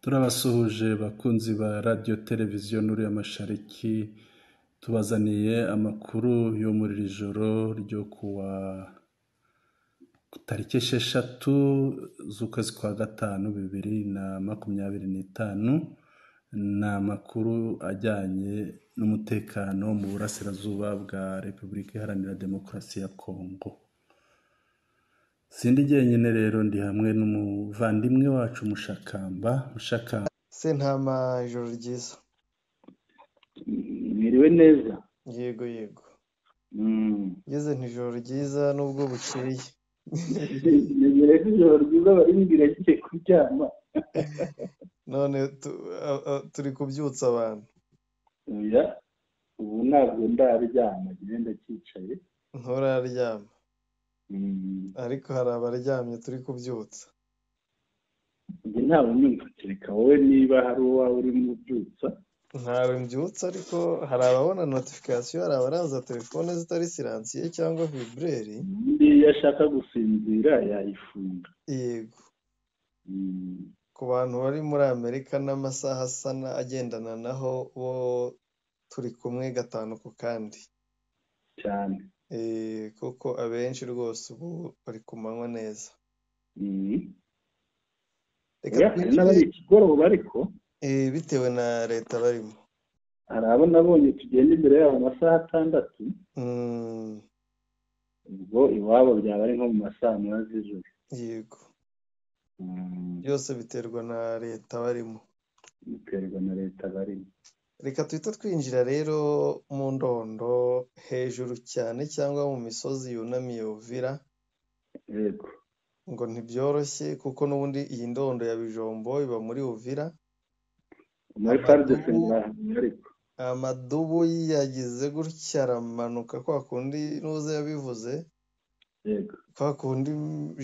Turabasuhuje bakunzi ba radiyo televiziyo Nuru ya Mashariki, tubazaniye amakuru yo muri iri joro ryo kuwa tariki 6 z'ukwezi kwa 5 2025. Ni amakuru ajyanye n'umutekano mu burasirazuba bwa Repubulika Iharanira Demokarasi ya Kongo. Sindi jyenyine rero, ndi hamwe n'umuvandimwe wacu Mushakamba. Mushakamba. Sentama, ijoro ryiza. Mwiriwe neza. Yego yego. Ngeze ijoro ryiza nubwo bukeye. Nizere ko ijoro ryiza barindira agiye kuryama. None turi kubyutsa abantu. Oya, ubu ntabwo ndaryama, ngenda cyicaye. Nturaryama. Ariko hari abaryamye turi kubyutsa. Njye ntawe unyumva, kereka wowe niba hari uwawe urimo ubyutsa. Ntawe mbyutsa, ariko hari ababona notification, hari abaraza telefone zitari silencieux cyangwa vibreur. Undi iyo ashaka gusinzira yayifunga. Yego. Ku bantu bari muri Amerika n'amasaha asa agendana naho, bo turi kumwe 5 ku kandi. Cyane. Kuko abenshi rwose ubu bari ku manywa neza. Reka n'abari ikigoroba ariko bitewe na leta barimo. Hari abo nabonye tugenda imbere yabo amasaha 6. Ubwo iwabo byaba ari nko mu masaha 8 z'ijoro. Yego. Byose biterwa na leta barimo. Biterwa na leta barimo. Reka tuhite twinjira rero mu ndondo hejuru cyane cyangwa mu misozi yunamiye Uvira. Yego. Ngo ntibyoroshye kuko n'ubundi iyi ndondo ya Bijombo iba muri Uvira. Muri FARDC ariko. Amadubu yagize gutya aramanuka kwa kundi nuze yabivuze. Yego. Kwa kundi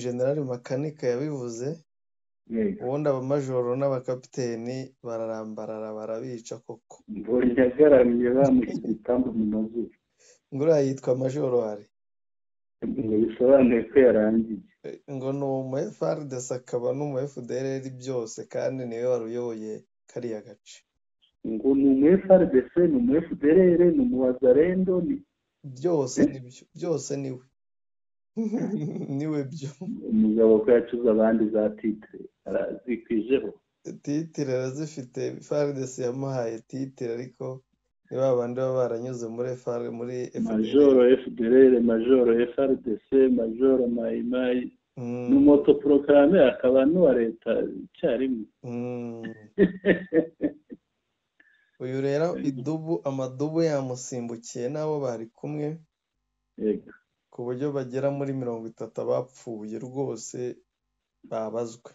General Makanika yabivuze. Yego. Ubundi abamajoro n'abakapiteni bararambarara barabica koko. Mbonye agaramye bamushyize igitambo mu mazuru. Ngo uriya yitwa Majoro ari. Ngo bisobanuye ko yarangiye. Ngo ni umu FARDC akaba n'umu FDLR byose, kandi niwe wari uyoboye kariya gace. Ngo ni umu FARDC, ni umu FDLR, ni umu Wazalendo, ni byose nibyo, byose niwe. Niwe byo. Umugabo ko yacuze abandi za titre arazikwijeho. Titre arazifite, FARDC yamuhaye titre, ariko ni ba bandi baba baranyuze muri FARDC, muri FDLR. Majoro FDLR, Majoro FARDC, Majoro Maimai. Ni umutoproclame akaba n'uwa leta icyarimwe. Uyu rero idubu, amadubu yamusimbukiye n'abo bari kumwe. Yego. Ku buryo bagera muri 30 abapfuye rwose babazwe.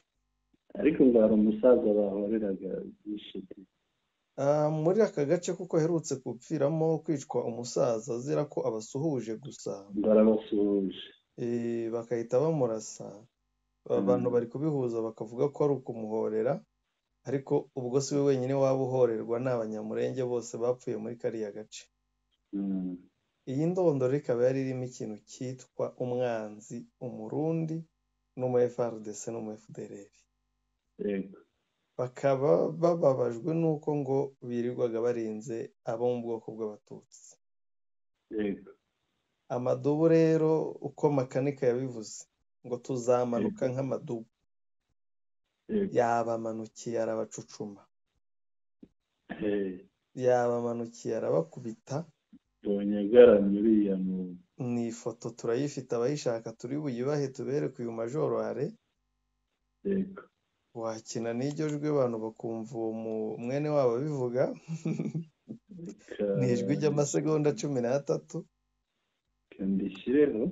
Ariko ngo hari umusaza bahoreraga yishite. Muri aka gace kuko aherutse gupfiramo kwicwa umusaza azira ko abasuhuje gusa. Ngo arabasuhuje. Bakahita bamurasa. Abantu bari kubihuza bakavuga ko ari ukumuhorera, ariko ubwo si we wenyine waba uhorerwa, ni abanyamurenge bose bapfuye muri kariya gace. Iyi ndondoro ikaba yari irimo ikintu cyitwa umwanzi, umurundi n'umu FARDC n'umu FDLR. Yego. Bakaba bababajwe n'uko ngo birirwaga barinze abo mu bwoko bw'abatutsi. Yego. Amadubu rero uko Makanika yabivuze ngo tuzamanuka nk'amadubu. Yabamanukiye arabacucuma. Yabamanukiye arabakubita. Ni ifoto turayifite, abayishaka turi buyibahe tubereke uyu majoro are. Yego. Wakina n'iryo jwi abantu bakumva uwo mwene wabo abivuga. Ni ijwi ry'amasegonda 13. Ndishyireho.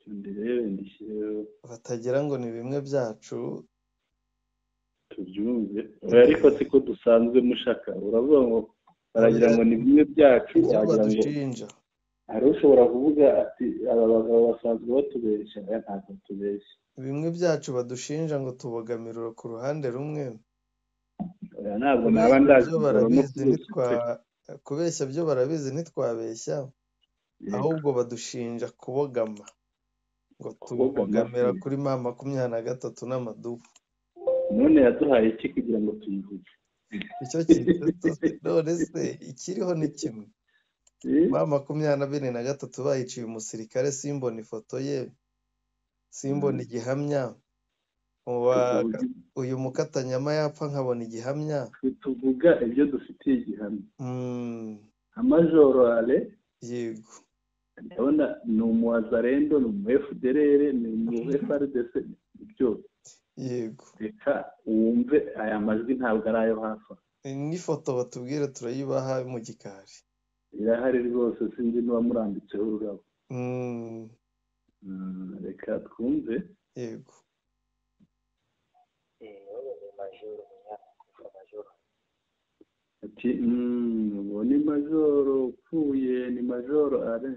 Ndirebe ndishyireho. Batagira ngo ni bimwe byacu. Tubyumve. Ariko siko dusanzwe Mushaka. Uravuga ngo baragira ngo ni bimwe byacu, wagira ngo hari ushobora kuvuga ati aba bagabo basanzwe batubeshya. Ntabwo tubeshya. Bimwe byacu badushinja ngo tubogamira ku ruhande rumwe. Ntabwo naba ndazi. Kubeshya byo barabizi ntitwabeshya, ahubwo badushinja kubogama. Ngo tubogamira kuri M23 n'amadubu. None yaduhaye iki kugira ngo tuyivuge? Icyo kintu none se ikiriho ni kimwe. M23 bayiciye umusirikare, simbona ifoto ye, simbona igihamya. Uyu mukatanyama yapfa nkabona igihamya. Tuvuga ibyo dufitiye igihamya. Amajoro ale, yego, ndabona ni umuwazarendo, ni umu FDLR, ni umu FARDC, byose. Yego, reka wumve aya majwi ntabwo ari ayo hafi. N'ifoto batubwira turayibaha mu gikari. Irahari rwose, sinzi n'uwamurambitseho ururabo. Reka twumve. Yego. Ati uwo ni majoro upfuye, ni majoro ale.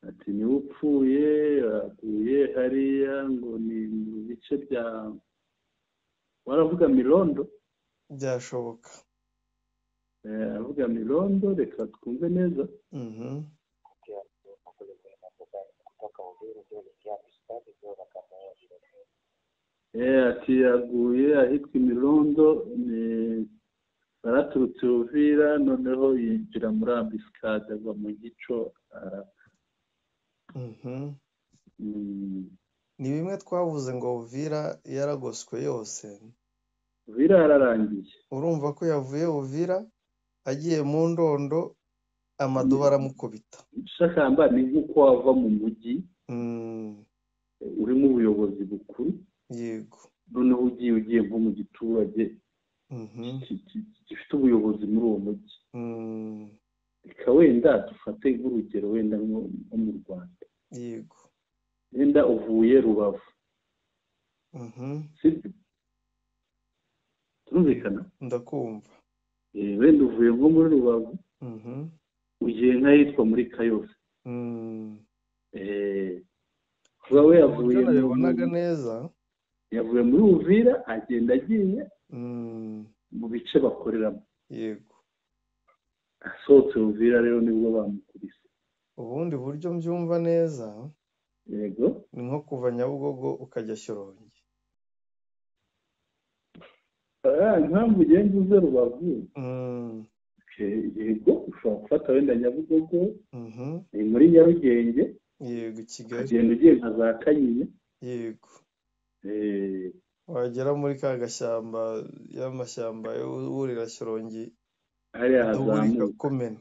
Ati niwe upfuye, aguye hariya ngo ni mu bice bya, waravuga Mirondo? Byashoboka. Aravuga Mirondo, reka twumve neza. Ati yaguye ahitwa Imirondo, ni baraturutse Uvira, noneho yinjira muri ambisikade agwa mu gico arapfa. Ni bimwe twavuze ngo Uvira yaragoswe yose. Uvira yararangiye. Urumva ko yavuye Uvira agiye mu Ndondo, amaduba aramukubita. Shakamba ni nk'uko wava mu mujyi urimo ubuyobozi bukuru, yego, noneho ugiye nko mu giturage gifite ubuyobozi muri uwo mujyi. Reka wenda dufate nk'urugero wenda nko mu Rwanda, yego, wenda uvuye Rubavu, sibyo? Turumvikana? Ndakumva. Wenda uvuye nko muri Rubavu, ugiye nk'ahitwa muri Kayose. Kuba we yavuye neza, yavuye muri Uvira agenda agiye mu bice bakoreramo. Yego. Asohotse Uvira rero nibwo bamukubise. Ubundi buryo mbyumva neza, yego, ni nko kuva Nyabugogo ukajya Shyorongi. Impamvu ugenda uze Rubavu, yego, ushobora gufata wenda Nyabugogo, ni muri Nyarugenge, yego, Kigali, ugenda ugiye nka za Kanyinya, yego, wagera muri ka gashyamba y'amashyamba y'uwurira Shyorongi, hariya hazamuka kumena.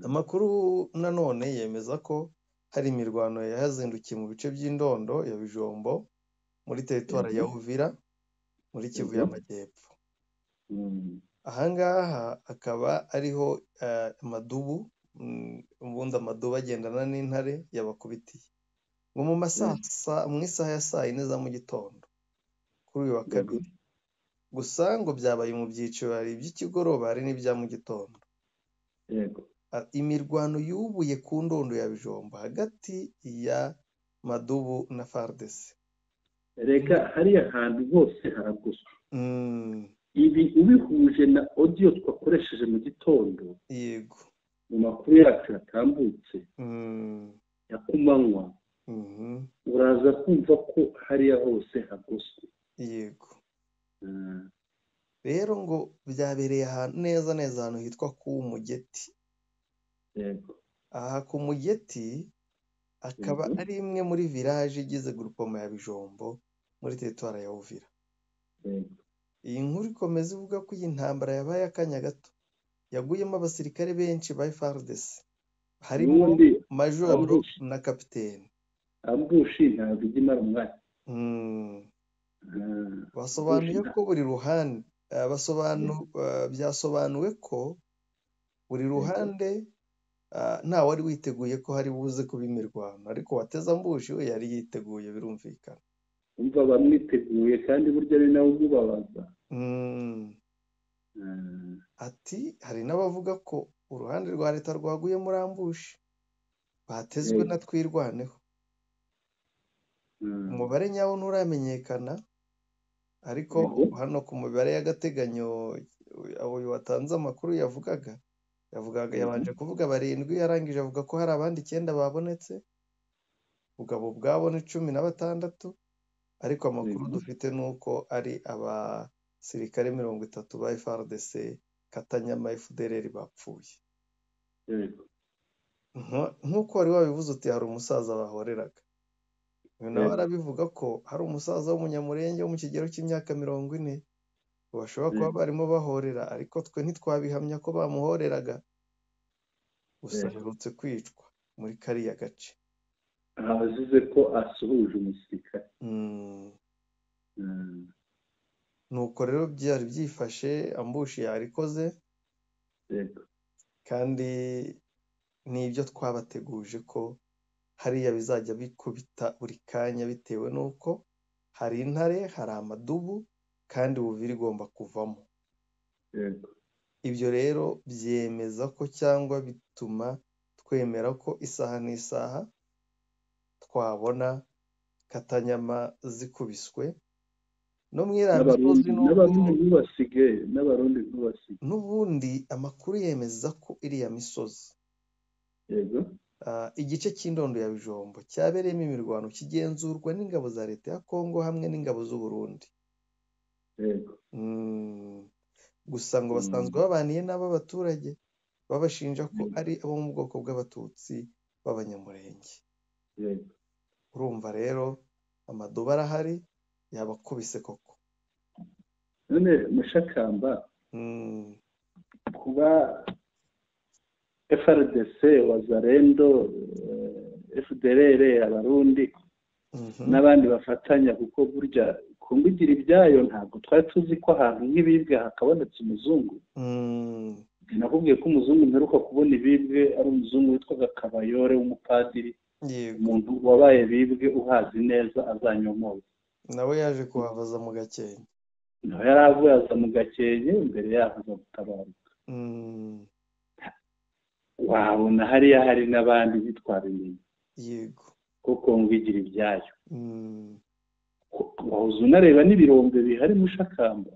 Amakuru nanone yemeza ko hari imirwano yahazindukiye mu bice by'Indondo ya Bijombo muri teritwari ya Uvira muri Kivu y'Amajyepfo. Ahangaha akaba ariho amadubu, ubundi amadubu agendana n'intare yabakubitiye ngo mu masaha, mu isaha ya saa 4 za mu gitondo kuri uyu wa kabiri. Gusa ngo byabaye mu byiciro, hari iby'ikigoroba hari n'ibya mu gitondo. Yego. Imirwano yubuye ku Ndondo ya Bijombo hagati ya Madubu na FARDC. Reka hariya hantu hose haragoswe. Ibi ubihuje na audio twakoresheje mu gitondo, yego, mu makuru yacu yatambutse ya kumanywa, uraza kumva ko hariya hose hagoswe. Yego. Rero ngo byabereye ahantu neza neza ahantu hitwa ku Mugeti. Yego. Aha ku Mugeti akaba ari imwe muri village igize groupement ya Bijombo muri teritwari ya Uvira. Yego. Iyi nkuru ikomeza ivuga ko iyi ntambara yabaye akanya gato, yaguyemo abasirikare benshi ba FARDC, harimo majoro na kapiteni. Ambushi ntabwo ijya imara umwanya. Basobanuye ko buri ruhande, byasobanuwe ko buri ruhande nta wari witeguye ko hari buze kuba imirwano, ariko wateze ambushi we yari yiteguye, birumvikana. Umva bamwiteguye kandi burya ari nawe umubabaza. Ati hari n'abavuga ko uruhande rwa leta rwaguye muri ambushi batezwe na Twirwaneho. Umubare nyawo nturamenyekana, ariko hano ku mibare y'agateganyo uyu watanze amakuru yavugaga Yavugaga yabanje kuvuga 7, yarangije avuga ko hari abandi 9 babonetse, ubwo ubwabo ni 16, ariko amakuru dufite ni uko ari abasirikare 30 ba FARDC Katanyama FDLR bapfuye. Nk'uko wari wabivuze uti hari umusaza bahoreraga, uyu nawe arabivuga ko hari umusaza w'umunyamurenge wo mu kigero cy'imyaka 40 bashobora kuba barimo bahorera, ariko twe ntitwabihamya ko bamuhoreraga, gusa aherutse kwicwa muri kariya gace. Azize ko asuhuje umusirikare. Nuko rero byari byifashe, ambushi yarikoze, kandi n'ibyo twabateguje ko hariya bizajya bikubita buri kanya, bitewe n'uko hari intare, hari amadubu, kandi Uvira igomba kuvamo. Ibyo rero byemeza ko cyangwa bituma twemera ko isaha n'isaha twabona Katanyama zikubiswe no mwiramisozi. N'abarundi ntubasige. N'ubundi amakuru yemeza ko iriya misozi, igice cy'indondo ya Bijombo cyabereyemo imirwano kigenzurwa n'ingabo za leta ya Kongo hamwe n'ingabo z'u Burundi. Gusa ngo basanzwe babaniye n'abaturage babashinja ko ari abo mu bwoko bw'abatutsi b'abanyamurenge. Urumva rero amaduba arahari, yabakubise koko. None Mushakamba, kuba FARDC, Wazalendo, FDLR, abarundi n'abandi bafatanya, kuko burya Kongo igira ibyayo, ntabwo twari tuzi ko ahantu nk'ibibwe hakabonetse umuzungu. Nakubwiye ko umuzungu mperuka kubona ibibwe ari umuzungu witwaga Kabayore w'umupadiri, umuntu wabaye bibwe uhazi neza azanyomoza. Nawe yaje kuhavaza mu Gakenke. Nawe yari avuye aza mu Gakenke, mbere yaho aza gutabaruka. Wabona hariya hari n'abandi bitwabimenye. Yego. Kuko Kongo igira ibyayo. Wahoze unareba n'ibirombe bihari Mushakamba.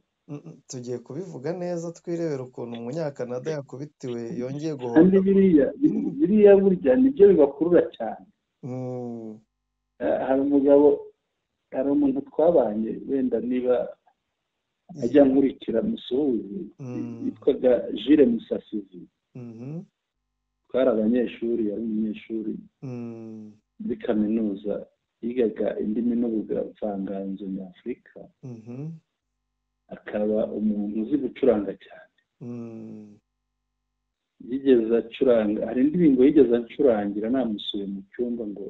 Tugiye kubivuga neza twirebera ukuntu umunyakanada yakubitiwe yongeye guhonda. Kandi biriya burya nibyo bibakurura cyane. Hari umugabo, hari umuntu twabanye, wenda niba ajya nkurikira musuhuze, yitwaga Jire Musasizi. Twari abanyeshuri, yari umunyeshuri muri kaminuza, yigaga indimi n'ubuvanganzo nyafurika, akaba umuntu uzi gucuranga cyane. Yigeze acuranga, hari indirimbo yigeze acurangira namusuye mu cyumba ngo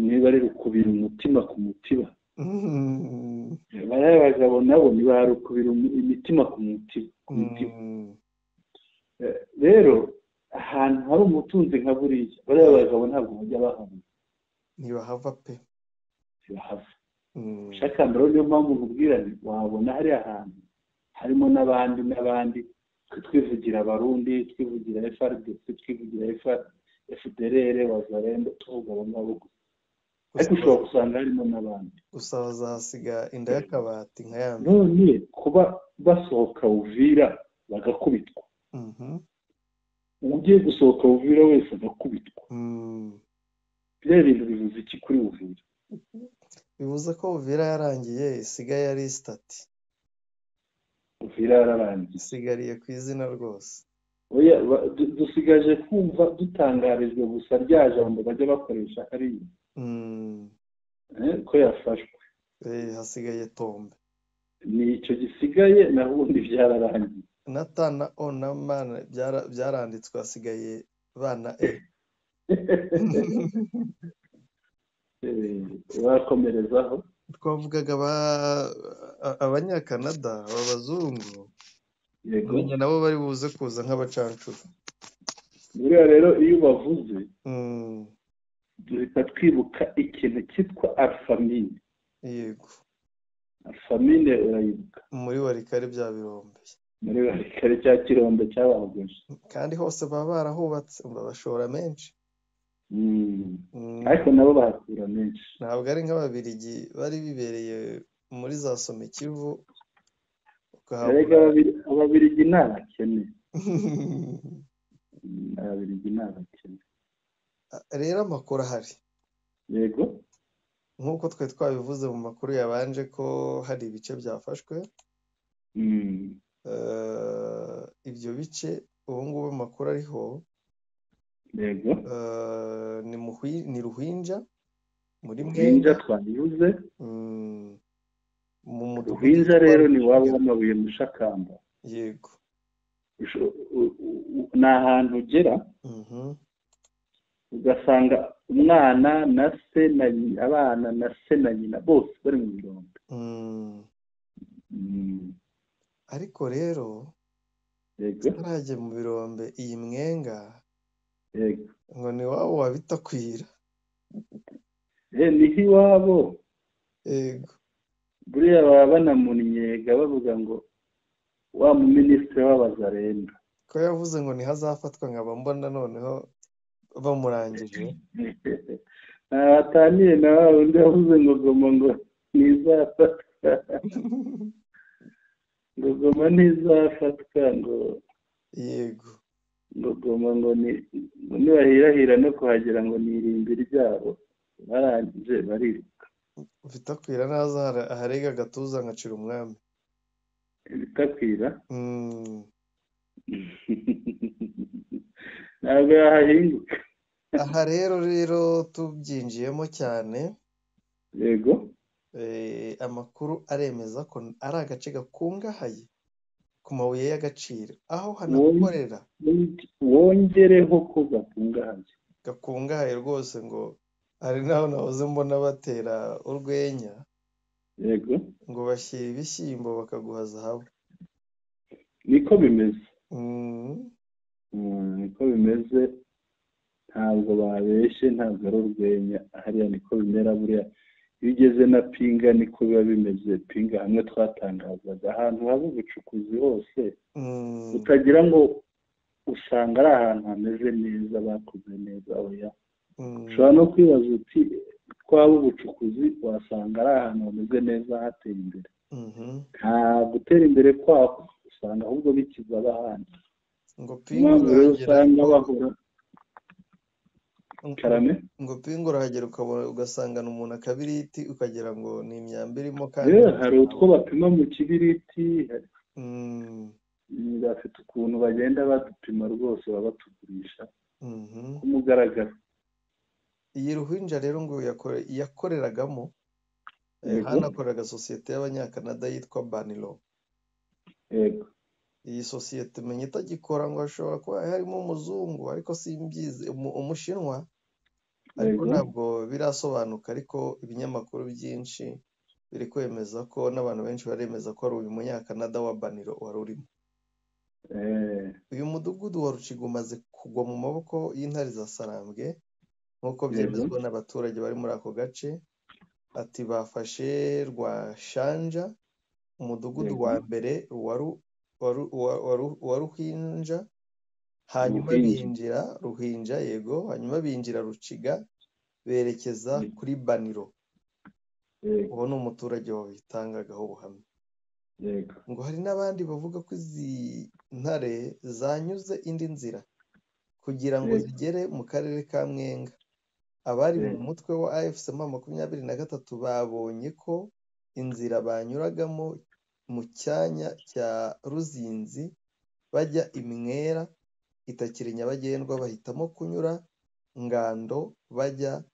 niba ari rukubira umutima ku mutiba. Bariya bagabo nabo niba rukubira imitima ku mutiba. Rero ahantu hari umutunzi nka buriya, bariya bagabo ntabwo bajya bahava. Ntibahava pe. Ntibahava. Mushakamba rero niyo mpamvu nkubwira nti wabona hari ahantu harimo n'abandi n'abandi, twivugira abarundi, twivugira FARDC, twivugira FDLR, Wazalendo, tuvuga abo ngabo gusa, ariko ushobora gusanga harimo n'abandi. Gusa bazasiga inda y'akabati nka ya mbere. None kuba basohoka Uvira bagakubitwa, ugiye gusohoka Uvira wese agakubitwa, biriya bintu bivuze iki kuri Uvira? Bivuze ko Uvira yarangiye, isigaye ari stati. Uvira yararangiye, isigariye ku izina rwose. Oya, dusigaje kumva dutangarijwe gusa rya jambo bajya bakoresha hariya ko yafashwe. Hasigaye tombe, ni icyo gisigaye, naho ubundi byararangiye. Na T na O na M byaranditswe, hasigaye B na E. Bakomerezaho. Twavugaga abanyakanada, aba bazungu, nabo bari buze kuza nk'abacancuro. Buriya rero iyo ubavuze duhita twibuka ikintu cyitwa alfamine. Yego. Alfamine urayibuka? Muri Warikare bya birombe. Muri Warikare cya kirombe cyabahogoje. Kandi hose baba barahubatse, babashora menshi. Ariko nabo bahakura menshi. Ntabwo ari nk'ababirigi bari bibereye muri za Somekivu. Ababirigi ni abakene. Ababiligi ni abakene. Rero amakuru ahari, yego, nk'uko twe twabivuze mu makuru yabanje ko hari ibice byafashwe. Ibyo bice ubu ngubu amakuru ariho, yego, ni Ruhinja muri Ruhinja twabivuze. Mu mudugudu Ruhinja rero ni waba w'amabuye Mushakamba. Yego, ni ahantu ugera ugasanga umwana na se na abana na se na nyina bose bari mu birombe. Ariko rero utarajya mu birombe iyi Mwenga, yego, ngo ni wabo wabitakwira. Niho iwabo. Yego, buriya baba banamunyega bavuga ngo wa muminisitiri w'abazarenda ko yavuze ngo ntihazafatwa, nkaba mbona noneho bamurangije. Ataniye na wa wundi yavuze ngo Goma ngo ntizafatwa, ngo Goma ntizafatwa, ngo yego, ngo Goma ngo nibahirahira no kuhagera ngo ni irimbi ryabo, barangije bariruka. Bitakwira naza aharega agatuza nkacira umwami. Bitakwira ntabwo yahahinguka. Aha rero tubyinjiyemo cyane. Yego, amakuru aremeza ko ari agace gakungahaye ku mabuye y'agaciro, aho hanakorera. Wongereho ko gakungahaye, gakungahaye rwose. Ngo hari n'aho nahoze mbona batera urwenya, yego, ngo bashyira ibishyimbo bakaguha zahabu. Niko bimeze. Niko bimeze, ntabwo babeshye, ntabwo ari urwenya, hariya niko bimera. Buriya iyo ugeze na Pinga niko biba bimeze. Pinga hamwe twatangazaga ahantu haba ubucukuzi hose, utagira ngo usanga ari ahantu hameze neza, bakoze neza. Oya, ushobora no kwibaza uti twaba ubucukuzi wasanga ari ahantu hameze neza hateye imbere. Nta gutera imbere kwaho, usanga ahubwo bikiza abahandi. Ngo Pinga usanga bahora karame, ngo Pinga urahagera ukabona ugasangana umuntu akabiriti, ukagira ngo ni imyambi irimo. Kandi hari utwo bapima mu kibiriti, bafite ukuntu bagenda badupima rwose, baba batugurisha ku mugaragaro. Iyi Ruhinja rero ngo yakoreragamo, hanakoreraga sosiyete y'abanyakanada yitwa Banilo. Yego, iyi sosiyete menya itagikora, ngo hashobora kuba harimo umuzungu, ariko simbyize, umushinwa, ariko ntabwo birasobanuka. Ariko ibinyamakuru byinshi biri kwemeza ko, n'abantu benshi baremeza ko ari uyu munyakanada wa Banilo wari urimo. Uyu mudugudu wa Ruciga umaze kugwa mu maboko y'intare za Sarambwe, nk'uko byemezwa n'abaturage bari muri ako gace. Ati bafashe Rwashanja, umudugudu wa mbere wa Ruhinja, hanyuma binjira Ruhinja, yego, hanyuma binjira Ruciga berekeza kuri Baniro. Uwo ni umuturage wabitangagaho ubuhamya. Ngo hari n'abandi bavuga ko izi ntare zanyuze indi nzira kugira ngo zigere mu karere ka Mwenga. Abari mu mutwe wa AFC M23 babonye ko inzira banyuragamo mu cyanya cya Ruzinzi bajya Imwera itakiri nyabagendwa, bahitamo kunyura Ngando bajya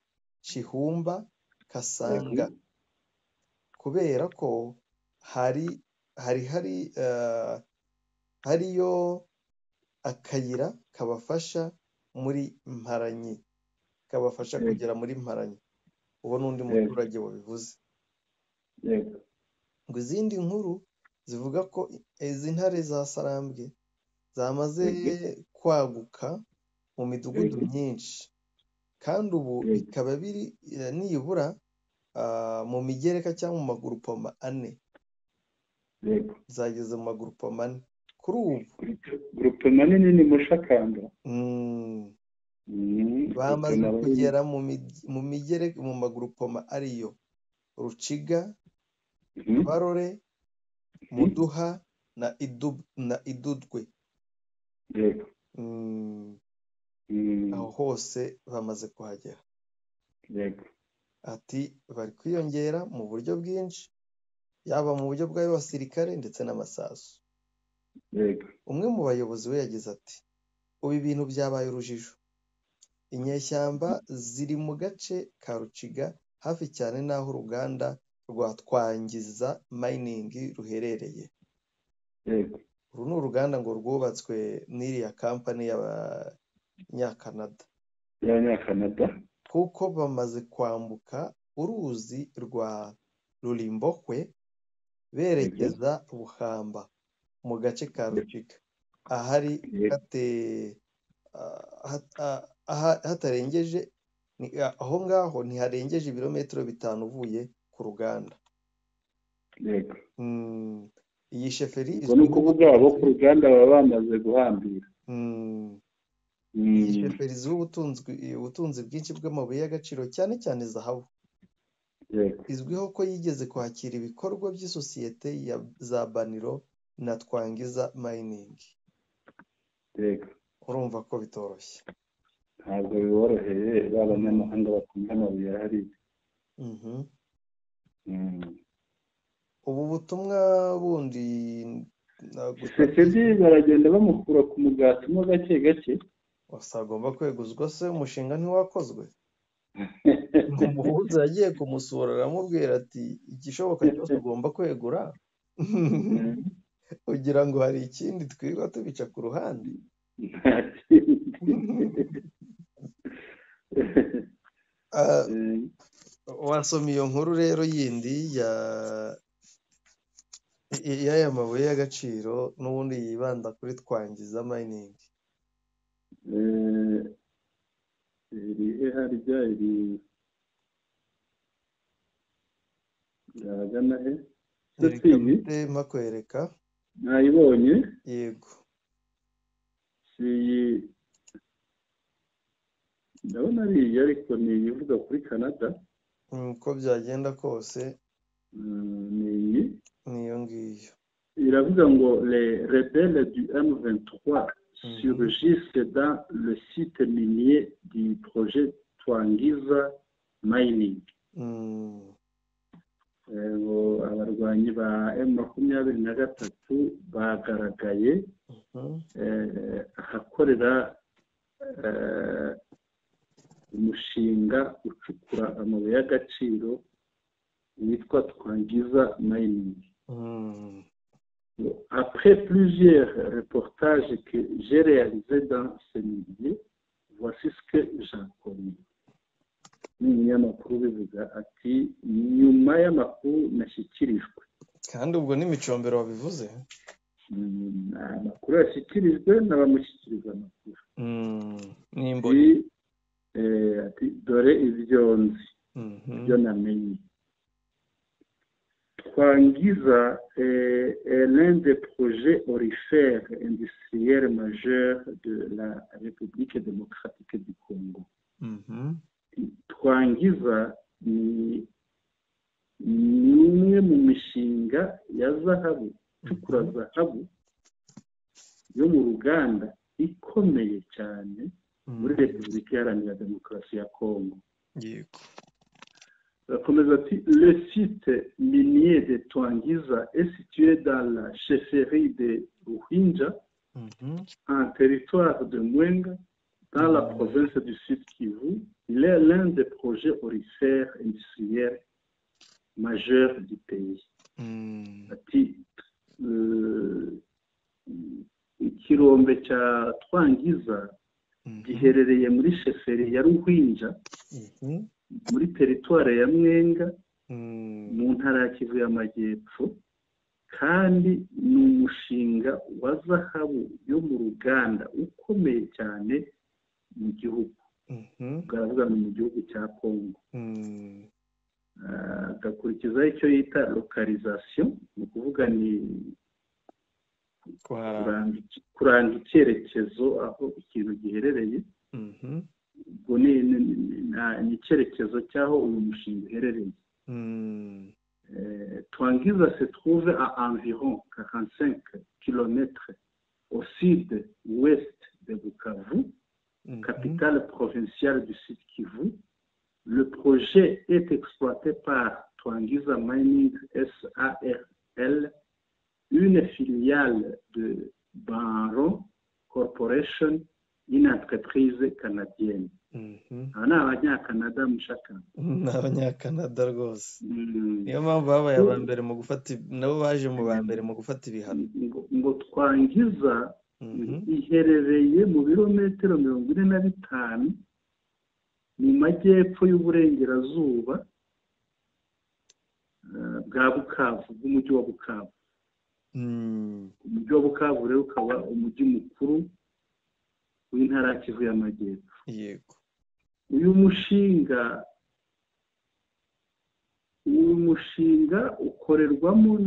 Chihumba Kasanga, kubera ko hari hari hari hariyo akayira kabafasha muri Mparanyi, kabafasha kugera muri Mparanyi. Uwo n'undi muturage wabivuze. Ngo izindi nkuru zivuga ko izi ntare za Sarambwe zamaze kwaguka mu midugudu myinshi, kandi ubu bikaba biri nibura mu migereka cyangwa mu magurupoma 4. Zageze mu magurupoma 4 kuri ubu. Gurupoma nini ni Mushakamba. Bamaze kugera mu migereka mu magurupoma ariyo Ruciga, Barore, Muduha na Idudwe. Yego. Aho hose bamaze kuhagera. Yego. Ati bari kwiyongera mu buryo bwinshi, yaba mu buryo bw'abasirikare ndetse n'amasasu. Yego. Umwe mu bayobozi we yagize ati ubu ibintu byabaye urujijo, inyeshyamba ziri mu gace ka Ruciga hafi cyane n'aho uruganda rwa Twangiza Mining ruherereye. Yego. Uru ni uruganda ngo rwubatswe n'iriya kampani y'Abanyakanada. Y'Abanyakanada. Kuko bamaze kwambuka uruzi rwa Rulimbokwe berekeza Buhamba mu gace ka Ruciga, ahari hatarengeje aho ngaho ntiharengeje ibirometero 5 uvuye ku ruganda. Yego. Iyi sheferi ubwo ni ukuvuga abo ku ruganda baba bamaze guhambira. Iyi sheferi izwiho ubutunzi bwinshi bw'amabuye y'agaciro, cyane cyane zahabu. Yego. Izwiho ko yigeze kwakira ibikorwa by'isosiyete ya za Baniro na Twangiza Mining. Yego. Urumva ko bitoroshye. Ntabwo biboroheye ba banyamahanga bakunda amabuye hariya. Ubu butumwa bundi Tshisekedi baragenda bamukura ku mugati mo gake gake. Wasagomba kweguzwa se umushinga ntiwakozwe? Umuhuza yagiye kumusura aramubwira ati igishoboka cyose ugomba kwegura. Ugira ngo hari ikindi twirirwa tubica ku ruhande. Nta kindi. Wasoma iyo nkuru rero yindi ya y'aya mabuye y'agaciro n'ubundi yibanda kuri Twangiza Mining. Iri he harya iri ahagana he? Reka mpite mpakwereka. Nayibonye. Yego. Si iyi ndabona ari iyi, ariko ni iyi ivuga kuri Canada. Uko byagenda kose Ni iyi. Niyo ngiyo. Iravuga ngo les rebelles du M23 surgissent dans le site minier du projet Twangiza Mining. Ngo abarwanyi ba M23 bagaragaye ahakorera umushinga ucukura amabuye y'agaciro witwa Twangiza Mining. Après plusieurs reportages que j'ai réalisés dans ce milieu, voici ce que j'en connais. Ni umunyamakuru ubivuga ati nyuma y'amakuru nashyikirijwe. Kandi ubwo ni Micombero wabivuze? Amakuru yashyikirijwe n'abamushyikiriza amakuru. N'imboni. Ati dore ibyo nzi, ibyo namenye. Twangiza est l'un des projets aurifères industriels majeurs de la République démocratique du Congo. Twangiza ni umwe mu mishinga ya zahabu, icukura zahabu yo mu ruganda ikomeye cyane muri Repubulika Iharanira Demokarasi ya Congo. Yego. Rakomeza ati le site minier de Twangiza est situé dans la chefferie de Ruhinja, en territoire de Mwenga, dans la province du Sud Kivu. Il est l'un des projets aurifères industriels majeurs du pays. Ati ikirombe cya Twangiza giherereye muri chefferie ya Ruhinja, muri teritwari ya Mwenga, mu ntara ya Kivu y'Amajyepfo, kandi ni umushinga wa zahabu yo mu ruganda ukomeye cyane mu gihugu. Bwaravuga mu gihugu cya Congo. Agakurikizaho icyo yita localisation, ni ukuvuga ni kuranga icyerekezo aho ikintu giherereye. Ubwo ni icyerekezo cy'aho uyu mushinga uherereye. Twangiza se trouve à environ 45 km au sud-ouest de Bukavu, capitale provinciale du Sud Kivu. Le projet est exploité par Twangiza Mining SARL, une filiale de Banro Corporation, une entreprise canadienne. Aba ni Abanyakanada, mushaka. Ni Abanyakanada rwose, niyo mpamvu babaye aba mbere mu gufata, nabo baje mu ba mbere mu gufata ibihano. Ngo Twangiza iherereye mu birometero 45 mu majyepfo y'uburengerazuba bwa Bukavu, bw'umujyi wa Bukavu. Umujyi wa Bukavu rero ukaba umujyi mukuru w'intara ya Kivu y'Amajyepfo. Yego. Uyu mushinga ukorerwamo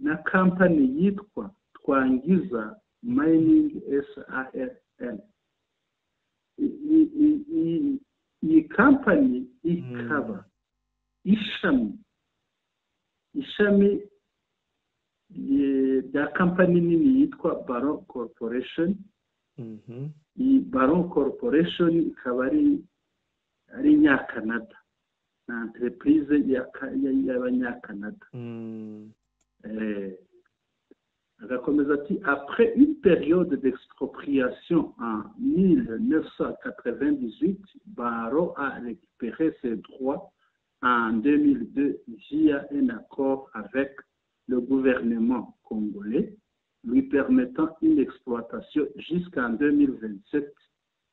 na kampani yitwa Twangiza Mining SARL. Iyi kampani ikaba ishami rya kampani nini yitwa Baron Corporation. Iyi Baron Corporation ikaba ari Inyakanada, na entreprise y'Abanyakanada. Agakomeza ati: "Après une période d'expropriation en 1998, Baro a récupéré ses droits en 2002 via un accord avec le gouvernement congolais lui permettant une exploitation jusqu'en 2027,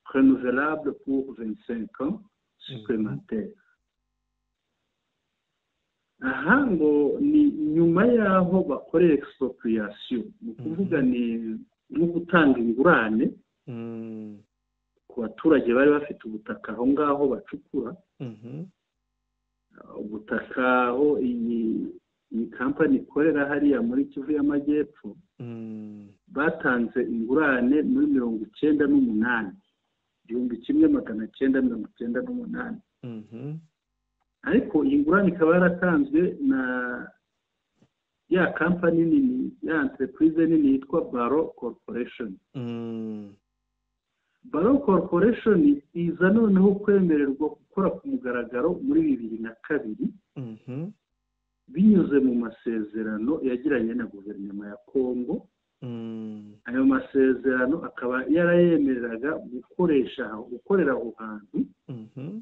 renouvelable pour 25 ans supplémentaires." Aha ngo ni nyuma y'aho bakorera expropriation, ni ukuvuga ni nko gutanga ingurane ku baturage bari bafite ubutaka aho ngaho bacukura, ubutaka aho iyi kampani ikorera hariya muri Kivu y'Amajyepfo. Batanze ingurane muri 98, 1998, ariko iyi ngurane ikaba yaratanzwe na ya kampani nini, ya entreprise nini yitwa Baro Corporation. Baro Corporation iza noneho kwemererwa gukora ku mugaragaro muri 2002 binyuze mu masezerano yagiranye na guverinoma ya Congo. Ayo masezerano akaba yarayemereraga gukoresha, gukorera aho hantu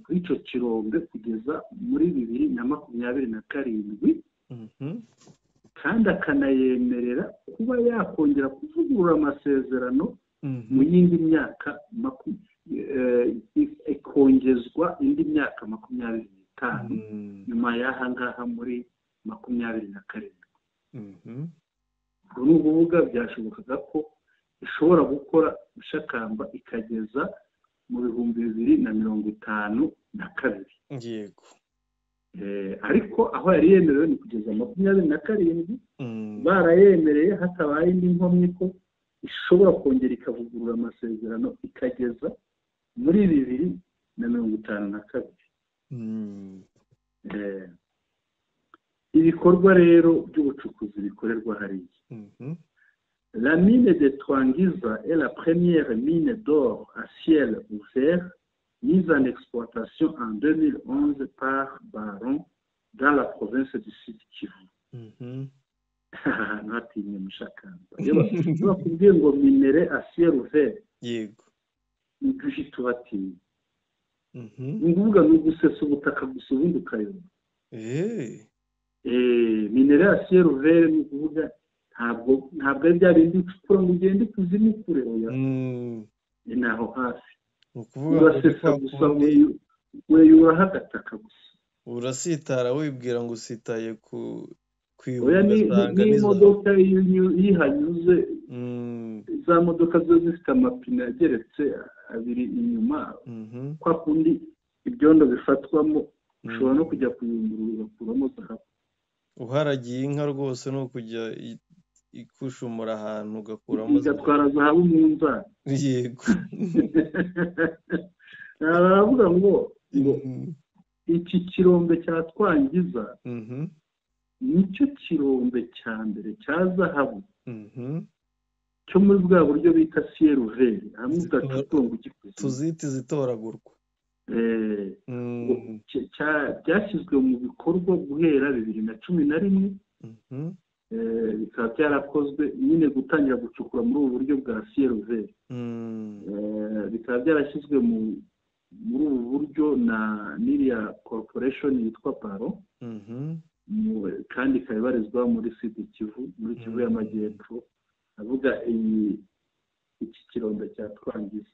kuri icyo kirombe kugeza muri 2027, kandi akanayemerera kuba yakongera kuvugurura amasezerano mu yindi myaka, ikongezwa indi myaka 25 nyuma y'aha ngaha muri 27. Ubwo ni ukuvuga byashobokaga ko ishobora gukora Mushakamba ikageza mu 2052. Ariko aho yari yemerewe ni kugeza 27, barayemereye hatabaye indi nkomyi ko ishobora kongera ikavugurura amasezerano ikageza muri 2052. Ibikorwa rero by'ubucukuzi bikorerwa hariya: La mine de Twangiza est la première mine d'or à ciel ouvert mise en exploitation en 2011 par Baron dans la province du Sud Kivu. Ntatinye, Mushakamba, iyo bakubwiye ngo minerai à ciel ouvert, nibyo uhita ubatinya. Ni ukuvuga ni ugusesa ubutaka gusa, ubundi ukayoba. Minerai à ciel ouvert ni ukuvuga ntabwo ari bya bindi ucukura ngo ugende ikuzimu kure, oya, ni aho hafi. Ni ukuvuga ngo ni Urasesa kwa gusa, kundi weyuraho agataka gusa. Urasitara wibwira ngo usitaye ku ibuye, Oya, ugasanga ni zahabu. N'imodoka iyo ihanyuze, za modoka ziba zifite amapine ageretse abiri inyuma, kwa kundi ibyondo bifatwamo, ushobora no kujya kuyungurura ugakuramo zahabu. Uharagiye inka rwose ni ukujya ikushumura ahantu ugakuramo zahabu. Igatwara zahabu mu nzara. Baravuga ngo iki kirombe cya Twangiza Nicyo kirombe cya mbere cya zahabu cyo muri bwa buryo bita ciel ouvert, hamwe udacukura ngo ujye ikuzimu. Tuzite izitoragurwa. Byashyizwe mu bikorwa guhera 2011, bikaba byarakozwe nyine gutangira gucukura muri ubu buryo bwa ciel ouvert, bikaba byarashyizwe muri ubu buryo na n'iriya corporation yitwa Paro, kandi ikaba ibarizwa muri Sud Kivu, muri Kivu y'Amajyepfo, avuga iyi iki kirombe cya Twangiza.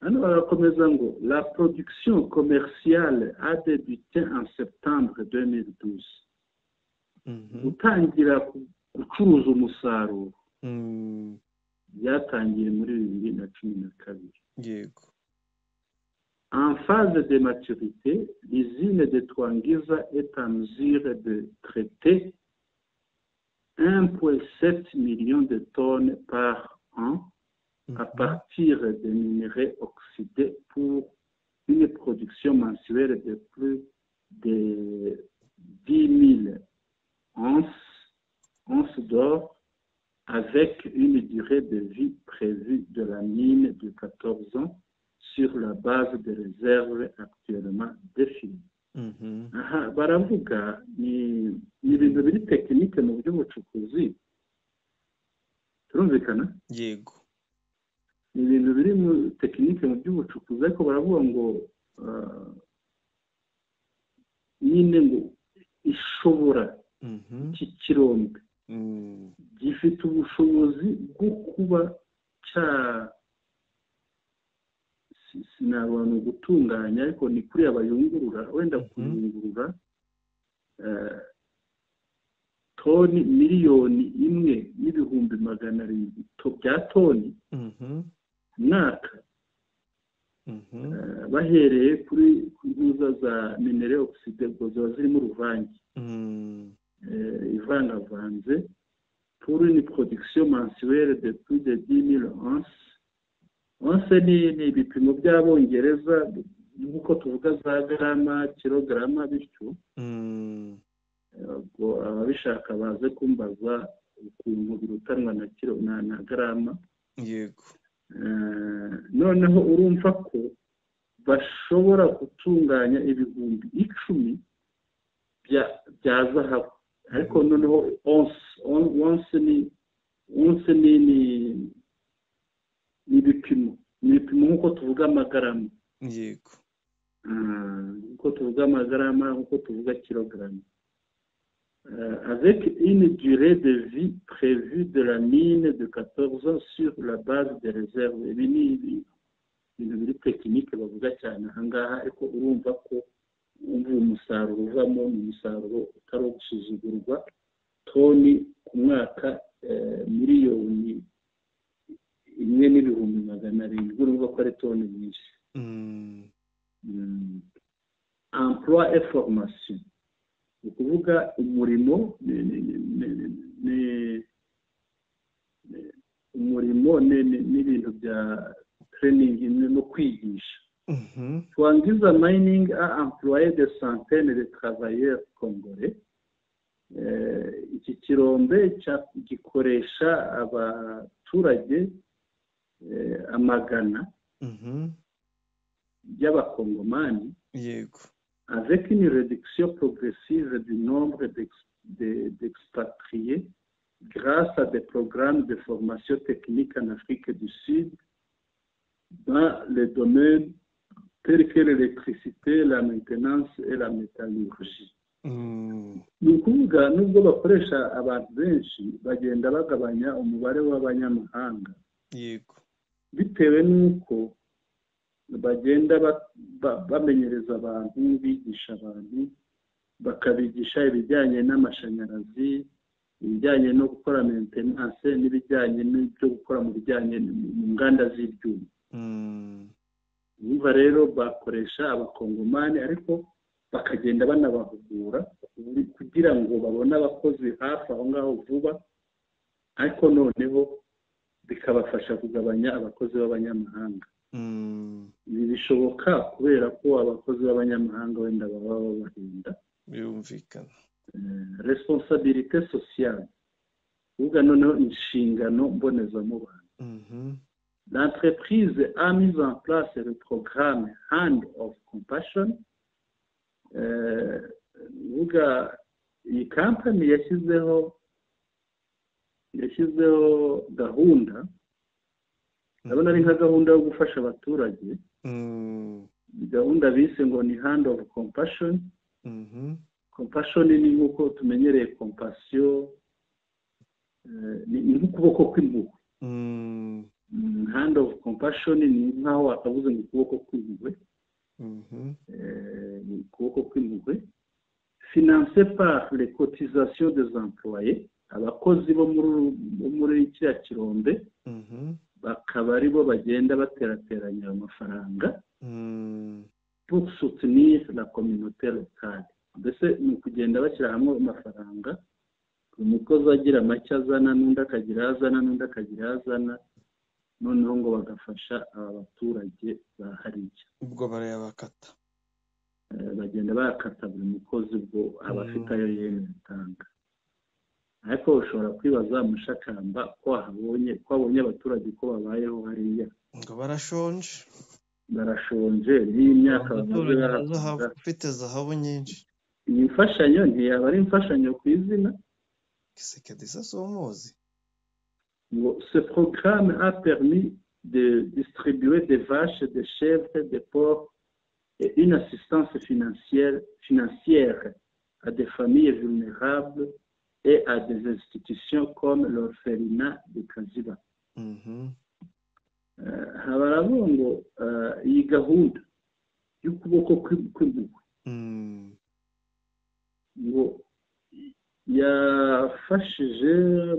Hano barakomeza ngo: "La production commerciale a débuté en septembre 2012." Gutangira gucuruza umusaruro byatangiye muri 2012. "En phase de maturité, l'usine de Twangiza est en mesure de traiter 1,7 million de tonnes par an à partir de minerais oxydés pour une production mensuelle de plus de 10 000 onces d'or avec une durée de vie prévue de la mine de 14 ans sur la base des réserves actuellement définies." Aha baravuga ni ibintu biri technique mu by'ubucukuzi, turumvikana? Yego. Ni ibintu biri mu technique mu by'ubucukuzi, ariko baravuga ngo nyine ngo ishobora, iki kirombe gifite ubushobozi bwo kuba cya, sinabona gutunganya, ariko ni kuriya bayungurura wenda, kuyungurura toni 1,700,000 bya toni mwaka, bahereye kuri ntuza za minerais oxydés, ubwo ziba zirimo uruvange ivangavanze, pour une production mensuelle de plus de 10 000 onces. Once ni ibipimo by'Abongereza, nk'uko tuvuga za garama, kilogarama, bityo. Ubwo ababishaka baze kumbaza ukuntu birutanwa na kilo na garama. Noneho urumva ko bashobora gutunganya 10,000 bya zahabu, ariko noneho once ni ibipimo nk'uko tuvuga amagarama. Nk'uko tuvuga amagarama, nk'uko tuvuga kilogarama, avec une durée de vie prévue de la mine de 14 ans sur la base des réserves. Ibi ni ibintu biri technique bavuga cyane ahangaha, ariko urumva ko umva umusaruro uvamo ni umusaruro utari uwo gusuzugurwa, toni ku mwaka 1,700,000, urumva ko ari toni nyinshi. Emploi et formation, ni ukuvuga umurimo ni umurimo n'ibintu bya training no kwigisha. Twangiza Mining a employé des centaines de travailleurs congolais. Iki kirombe gikoresha abaturage amagana y'Abakongomani, avec une réduction progressive du nombre d'expatriés grâce à des programmes de formation technique en Afrique du Sud dans les domaines tels que l'électricité, la maintenance et la métallurgie. Ni ukuvuga nubwo bakoresha abantu benshi, bagenda bagabanya umubare w'abanyamahanga bitewe n'uko bagenda bamenyereza abantu, bigisha abantu, bakabigisha ibijyanye n'amashanyarazi, ibijyanye no gukora maintenance n'ibijyanye n'ibyo gukora mu bijyanye mu nganda z'ibyuma. Urumva rero bakoresha Abakongomani, ariko bakagenda banabahugura kugira ngo babone abakozi hafi aho ngaho vuba, ariko noneho bikabafasha kugabanya abakozi b'abanyamahanga. Ibi bishoboka kubera ko abakozi b'abanyamahanga wenda baba babahenda. Birumvikana. Responsabilité sociale, kuvuga noneho inshingano mbonezamubano. L'entreprise a mis en place le programme Hand of Compassion. Kuvuga iyi kampani yashyizeho gahunda, ndabona ari nka gahunda yo gufasha abaturage, gahunda bise ngo ni Hand of Compassion. Compassion ni nk'uko tumenyereye compassion, ni nk'ukuboko kw'impuhwe. Hand of Compassion ni nk'aho wakavuze ngo ukuboko kw'impuhwe. Ni ukuboko kw'impuhwe financé par les cotisations des employés, abakozi bo muri kiriya kirombe bakaba aribo bagenda baterateranya ayo mafaranga pour soutenir la communauté locale. Mbese ni ukugenda bashyira hamwe amafaranga, umukozi agira make azana, n'undi akagira ayo azana, n'undi akagira ayo azana, noneho ngo bagafasha aba baturage ba hariya. Ubwo barayabakata. Bagenda bakata buri mukozi, ubwo aba afite ayo yemeye atanga. Ariko ushobora kwibaza, Mushakamba, ko wahabonye, ko wabonye abaturage uko babayeho hariya. Ngo barashonje. Barashonje n'iyi myaka bamaze Umuturanyi wa zahabu bahakora. ufite zahabu nyinshi. Iyi mfashanyo ntiyaba ari imfashanyo ku izina. Kisekedi se si umuzi? Ngo ce programme a permis de distribuer des vaches, des chèvres, des porcs et une assistance financière à des familles vulnérables et à des institutions comme l'orphelinat de Kaziba. Aha baravuga ngo iyi gahunda y'ukuboko kw'impuhwe ngo yafashije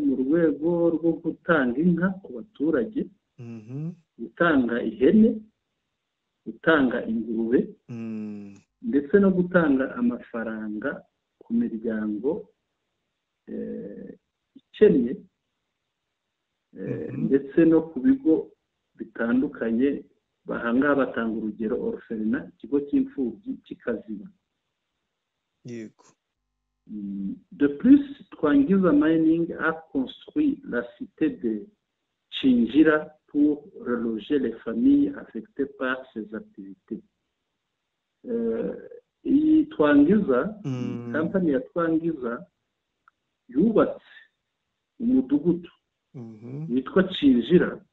mu rwego rwo gutanga inka ku baturage, gutanga ihene, gutanga ingurube, ndetse no gutanga amafaranga ku miryango ikennye, ndetse no ku bigo bitandukanye. Ahangaha batanga urugero orphelinat, ikigo cy'imfubyi cy'i Kaziba. De plus, Twangiza Mining a construit la cité de Chinjira pour reloger les familles affectées par ces activités. Iyi Twangiza, kampani ya Twangiza yubatse umudugudu witwa Cinjira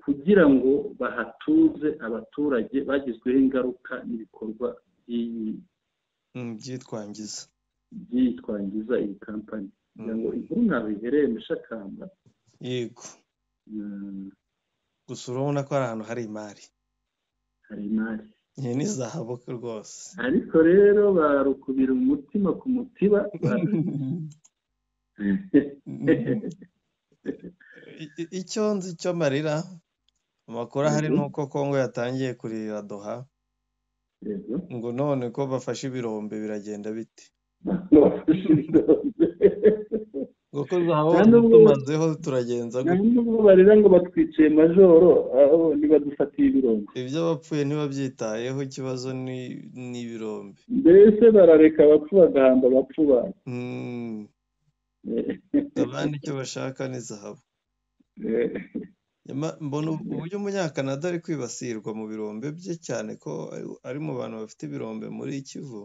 kugira ngo bahatuze abaturage bagizweho ingaruka n'ibikorwa by'iyi Byitwangiza. by'iyi Twangiza, iyi kampani. Kugira ngo inkuru ntaho ihereye, Mushakamba. Gusa urabona ko ari ahantu hari imari. Hari imari. Iyi ni zahabu rwose. Ariko rero barukubira umutima ku mutiba. Icyo nzi cyo marira, amakuru ahari ni uko Kongo yatangiye kurira Doha ngo none ko bafashe ibirombe biragenda bite? Bafashe ibirombe. Ngo ko zahabu Nta nubwo tumazeho turagenza nta gute? nubwo barira ngo batwiciye majoro, aho ntibadufatiye ibirombe. Ibyo abapfuye ntibabyitayeho, ikibazo ni ibirombe. Mbese barareka abapfu bagahamba abapfu babo. Abandi icyo bashaka ni zahabu. Mbona uburyo umunyakanada ari kwibasirwa mu birombe bye, cyane ko ari mu bantu bafite ibirombe muri Kivu,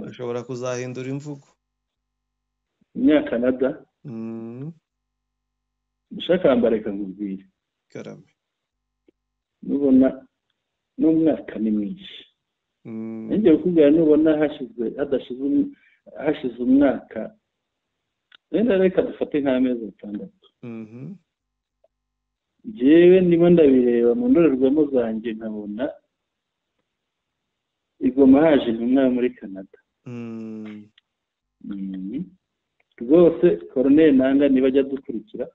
ashobora kuzahindura imvugo. Umunyakanada? Mushakamba, reka nkubwire. Karame. Nubona n'umwaka ni mwinshi, ngiye kukubwira, nubona hashize hadashize hashize umwaka, wenda reka dufate nk'amezi 6, njyewe ndimo ndabireba mu ndorerwamo zanjye, nkabona igoma haje intumwa yo muri Canada. Rwose Koroneli Nanga niba ajya dukurikira,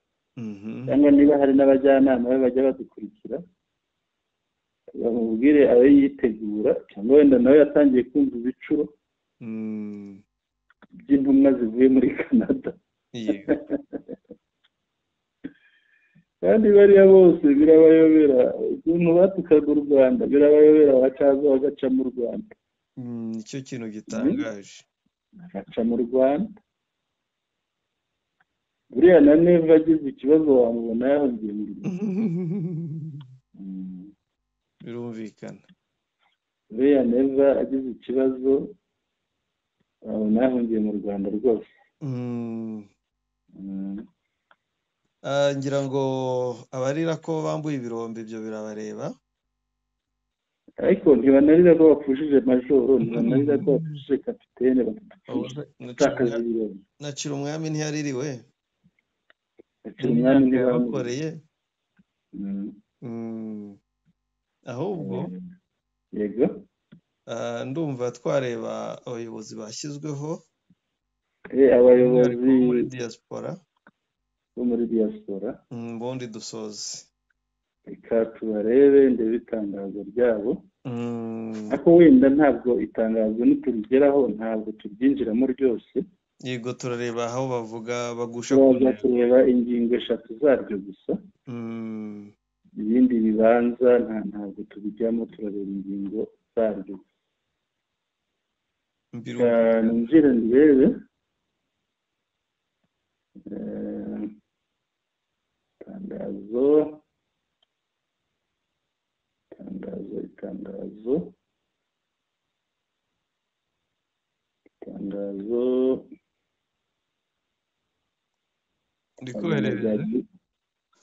cyangwa niba hari n'abajyanama be bajya badukurikira, bamubwire abe yitegura, cyangwa wenda nawe yatangiye kumva ibicuro by'intumwa zivuye muri Canada. Kandi bariya bose birabayobera ukuntu batukaga u Rwanda, birabayobera bakaza bagaca mu Rwanda. Nicyo kintu gitangaje. Agaca mu Rwanda. Buriya na Neva agize ikibazo wamubona yahungiye mu Rwanda. Birumvikana. Buriya Neva agize ikibazo wabona yahungiye mu Rwanda rwose. Ngira ngo abarira ko bambuye ibirombe ibyo birabareba. Ariko ntibanarira ko bapfushije majoro, ntibanarira ko bapfushije kapitene, batakaza ibirombe. Nacira umwami ntiyaririwe. Nacira umwami ntibamukoreye. Ahubwo yego ndumva twareba abayobozi bashyizweho. Abayobozi muri diaspora, bo muri diaspora mbundi dusoze. Reka tubarebe ndebe itangazo ryabo. Ariko wenda ntabwo itangazo niturigeraho ntabwo turyinjiramo ryose. Yego, turareba aho bavuga bagusha. Turaza kureba ingingo 3 zaryo gusa. Ibindi bibanza ntabwo tubijyamo, turareba ingingo zaryo. Ninjire ndebe itangazo itangazo itangazo ndikoherereza.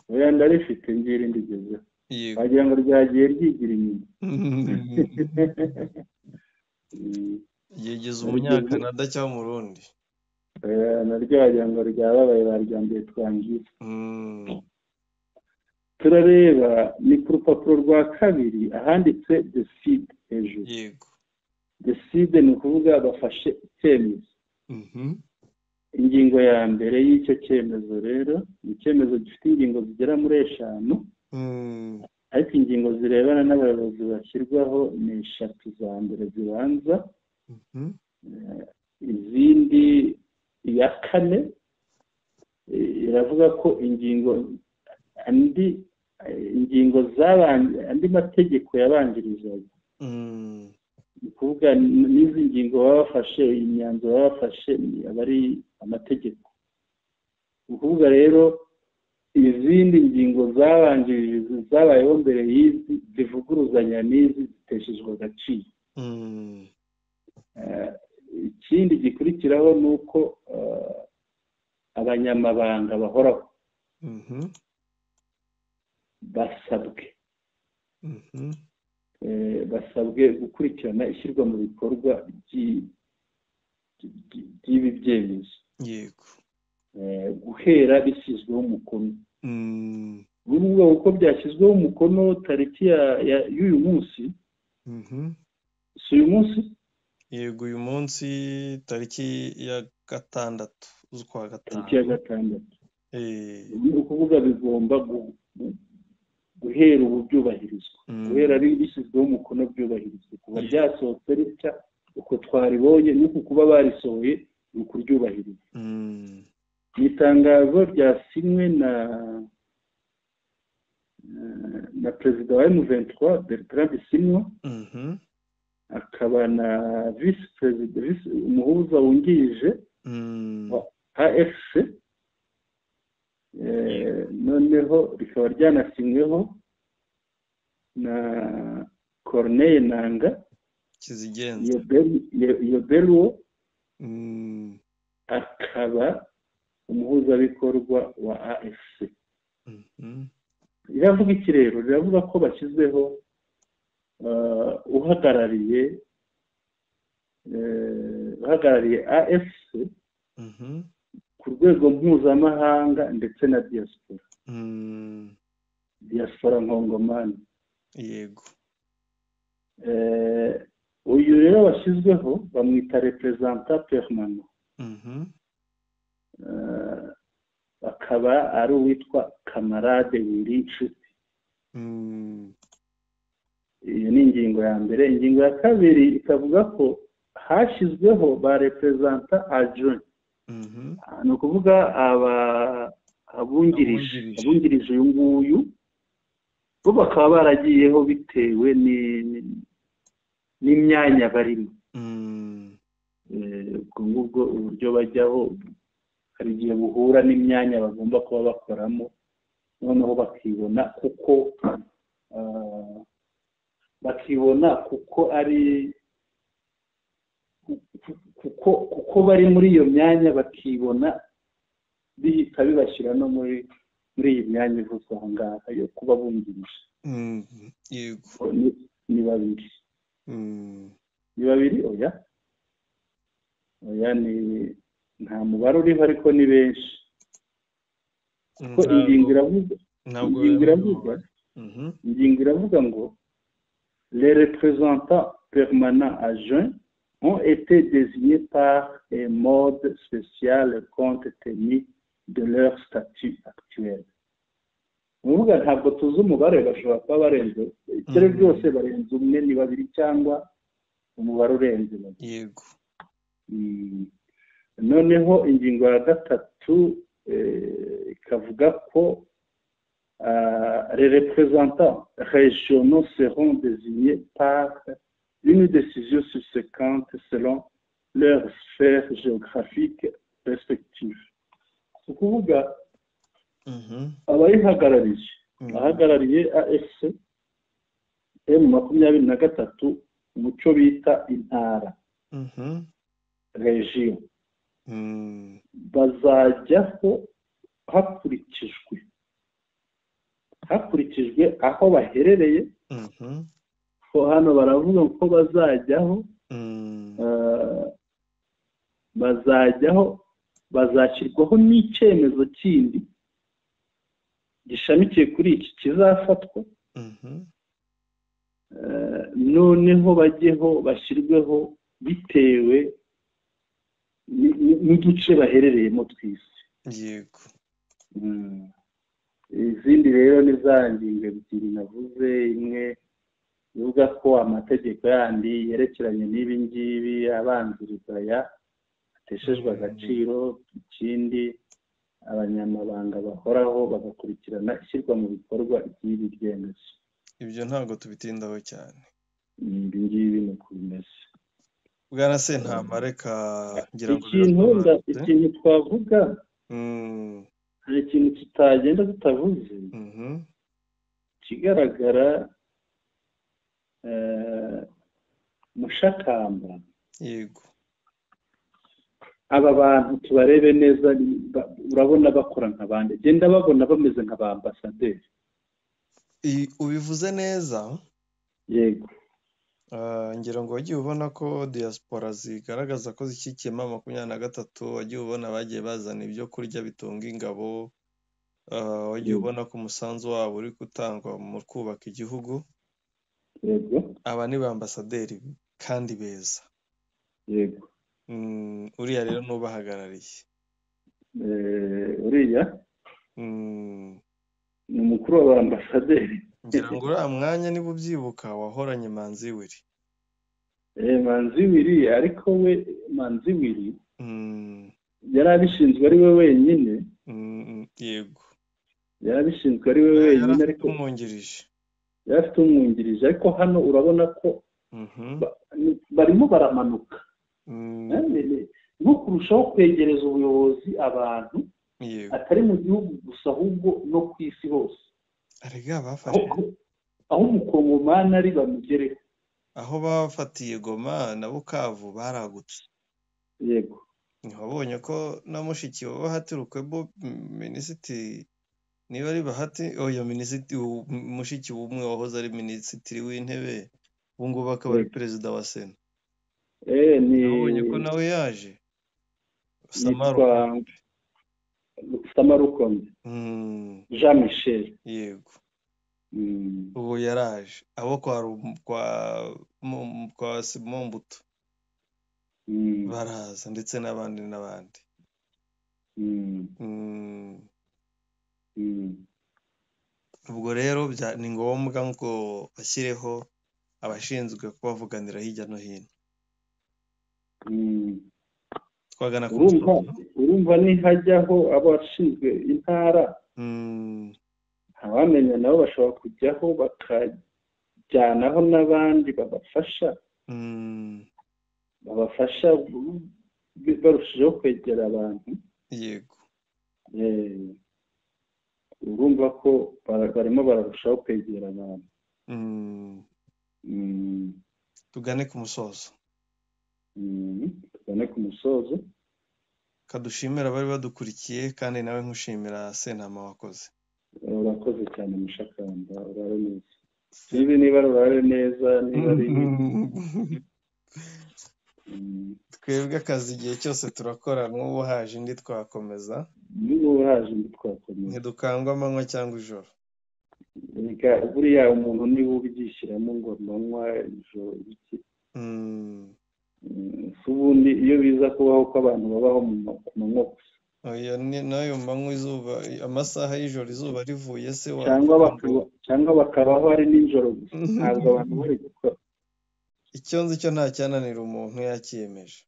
Oya ndarifite ngiri ndigezeho. Wagira ngo ryagiye ryigira inyuma. Yegeze umunyakanada cyangwa umurundi. Naryo wagira ngo ryababaye baryambaye twangiye. Turareba ni ku rupapuro rwa 2 ahanditse decide hejuru. Yego. Decide ni ukuvuga bafashe icyemezo. Ingingo ya mbere y'icyo cyemezo rero ni icyemezo gifite ingingo zigera muri 5. Ariko ingingo zirebana n'abayobozi bashyirwaho ni 3 za mbere zibanza. Izindi iya 4 iravuga ko ingingo andi ingingo zabanje andi mategeko yabanjirizaga. Ni kuvuga n'izi ngingo baba bafashe, imyanzuro baba bafashe aba ari amategeko. Ni ukuvuga rero izindi ngingo zabanjirije zabayeho mbere y'izi zivuguruzanya n'izi ziteshejwe agaciro. Ikindi gikurikiraho ni uko abanyamabanga bahoraho basabwe basabwe gukurikirana ishyirwa mu bikorwa by'ibi byemezo. Yego. Guhera bishyizweho umukono. Ubu uko byashyizweho umukono tariki y'uyu munsi. Si uyu munsi? Yego, uyu munsi tariki ya 6 z'ukwa gatanu. Tariki ya 6. Ni ukuvuga bigomba guhera ubu byubahirizwa. Guhera bishyizweho umukono byubahirizwa. Kuva ryasohotse ritya uko twaribonye n'uku kuba barisohoye ni ukuryubahiriza. Ni itangazo ryasinywe na perezida wa M23 Bertrand Bisimwa, akaba na vice perezida umuhuza wungirije wa AFC, noneho rikaba ryanasinyweho na Corneille Nanga Kizigenza Yobeluo, akaba umuhuzabikorwa wa AFC. Iravuga iki rero? Riravuga ko bashyizweho uhagarariye AFC ku rwego mpuzamahanga ndetse na diaspora. Diaspora nkongomani. Yego. Uyu rero washyizweho bamwita representant permanent. Akaba ari uwitwa Kamarade Willy Nshuti. Iyo ni ingingo ya mbere. Ingingo ya 2 ikavuga ko hashyizweho ba representant adjoint. Ni ukuvuga abungirije uyu nguyu, bo bakaba baragiyeho bitewe n'imyanya barimo. Ubwo ngubwo uburyo bajyaho hari igihe buhura n'imyanya bagomba kuba bakoramo, noneho bakibona kuko ari kuko bari muri iyo myanya, bakibona bihita bibashyira no muri iyi myanya ivuzwe aha ngaha yo kuba bungirije. Yego, ni babiri. Ni babiri? Oya, oya, ni nta mubare uriho, ariko ni benshi. Kuko ingingo iravuga ngo les représentants permanents adjoints ont été désignés par un mode spécial compte tenu de leur statut actuel. Uvuga ntabwo tuzi umubare, bashobora kuba barenze ikiro byose, barenze umwe, ni babiri cyangwa umubare urenze babiri. Yego. Noneho ingingo ya 3 ikavuga ko les représentants régionaux seront désignés par une décision subséquente selon leur sphère géographique respective. Ukuvuga abayihagarariye, ahagarariye AFC M23 mu cyo bita intara, region, bazajyaho hakurikijwe aho baherereye. Ko hano baravuga ko bazajyaho bazashyirwaho n'icyemezo kindi gishamikiye kuri iki kizafatwa, noneho bajyeho bashyirweho bitewe n'uduce baherereyemo tw'isi. Yego. Izindi rero ni za ngingo ebyiri navuze, imwe ivuga ko amategeko yandi yerekeranye n'ibi ngibi abanziriza aya ateshejwe agaciro, ikindi abanyamabanga bahoraho bagakurikirana ishyirwa mu bikorwa ry'ibi byemezo. Ibyo ntabwo tubitindaho cyane. Ibi ngibi ni uko bimeze. Bwana Sentama, reka ngira ngo ikintu twavuga, hari ikintu tutagenda tutavuze kigaragara. Mushakamba. Yego. Aba bantu tubarebe neza, urabona bakora nka bande, genda babona bameze nka ba ambasaderi. Ubivuze neza. Yego. Ngira ngo wagiye ubona ko diaspora zigaragaza ko zishyigikiye M23, wagiye ubona bagiye bazana ibyo kurya bitunga ingabo, wagiye ubona ko umusanzu wabo uri gutangwa mu kubaka igihugu. Yego. Aba ni ba ambasaderi kandi beza. Yego. Uriya rero n'ubahagarariye. Uriya ni umukuru wa ambasaderi. Ngira ngo uriya mwanya niba ubyibuka wahoranye Manziwiri. Manziwiri, ariko we Manziwiri yari abishinzwe ari we wenyine. Yego. Yari abishinzwe ari we wenyine, ariko yari afite umwungirije. Ariko hano urabona ko barimo baramanuka nko kurushaho kwegereza ubuyobozi abantu, atari mu gihugu gusa ahubwo no ku isi hose. Arega bafashe aho umukongomani ari bamugereho. Aho bafatiye Goma na Bukavu baragutse. Yego. Ntiwabonye ko na mushiki wa Bahati Lukwebo, minisitiri, niba ari Bahati, oya minisitiri, mushiki w'umwe wahoze ari minisitiri w'intebe, ubu ngubu akaba ari perezida wa Sena. Nabonye ko nawe yaje. Samarukombe Jean Michel. Yego. Ubu yaraje abo kwa Simon Mbuto baraza, ndetse n'abandi n'abandi. Ubwo rero ni ngombwa ngo bashyireho abashinzwe kubavuganira hirya no hino. Twagana ku urumva nihajyaho abashinzwe intara, ntawamenya nabo bashobora kujyaho bakajyanaho n'abandi babafasha. Babafasha barushijeho kwegera abantu. Yego. Urumva ko barimo bararushaho kwegera abantu. Tugane ku musozo. Tugane ku musozo. Kadushimira abari badukurikiye, kandi nawe nkushimira Sentama wakoze. Urakoze cyane Mushakamba, urare neza. Sinzi niba urare neza, niba ari Twebwe akazi igihe cyose turakora, n'ubu haje indi twakomeza. N'ubu haje indi twakomeza. Ntidukangwa amanywa cyangwa ijoro. Buriya umuntu niba ubyishyiramo ngo amanywa ijoro iki, si ubundi iyo biza kubaho ko abantu babaho ku manywa gusa. N'ayo manywa izuba, amasaha y'ijoro izuba rivuye se cyangwa bakabaho ari nijoro gusa, ntabwo abantu bari gukora. Icyo nzi cyo nta cyananira umuntu yakiyemeje.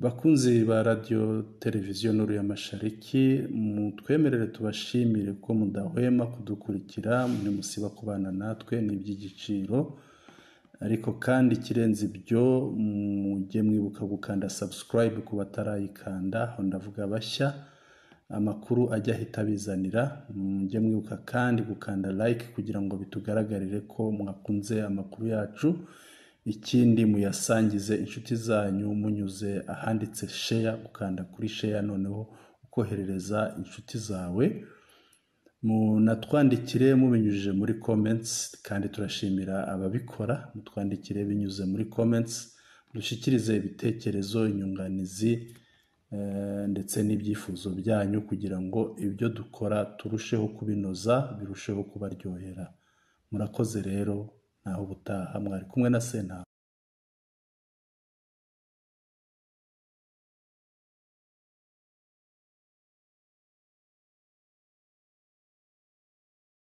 Bakunzi ba radiyo televiziyo Nuru ya Mashariki, mutwemerere tubashimire ko mudahwema kudukurikira, ntimusiba kubana natwe, ni iby'igiciro. Ariko kandi ikirenze ibyo, mujye mwibuka gukanda subscribe ku batarayikanda, aho ndavuga bashya, amakuru ajya ahita abizanira. Mujye mwibuka kandi gukanda like kugira ngo bitugaragarire ko mwakunze amakuru yacu. Ikindi, muyasangize inshuti zanyu munyuze ahanditse share, gukanda kuri share noneho ukoherereza inshuti zawe. Munatwandikire mubinyujije muri comments, kandi turashimira ababikora. Mutwandikire binyuze muri comments, dushyikirize ibitekerezo, inyunganizi ndetse n'ibyifuzo byanyu, kugira ngo ibyo dukora turusheho kubinoza, birusheho kubaryohera. Murakoze rero, naho ubutaha. Mwari kumwe na Sentama.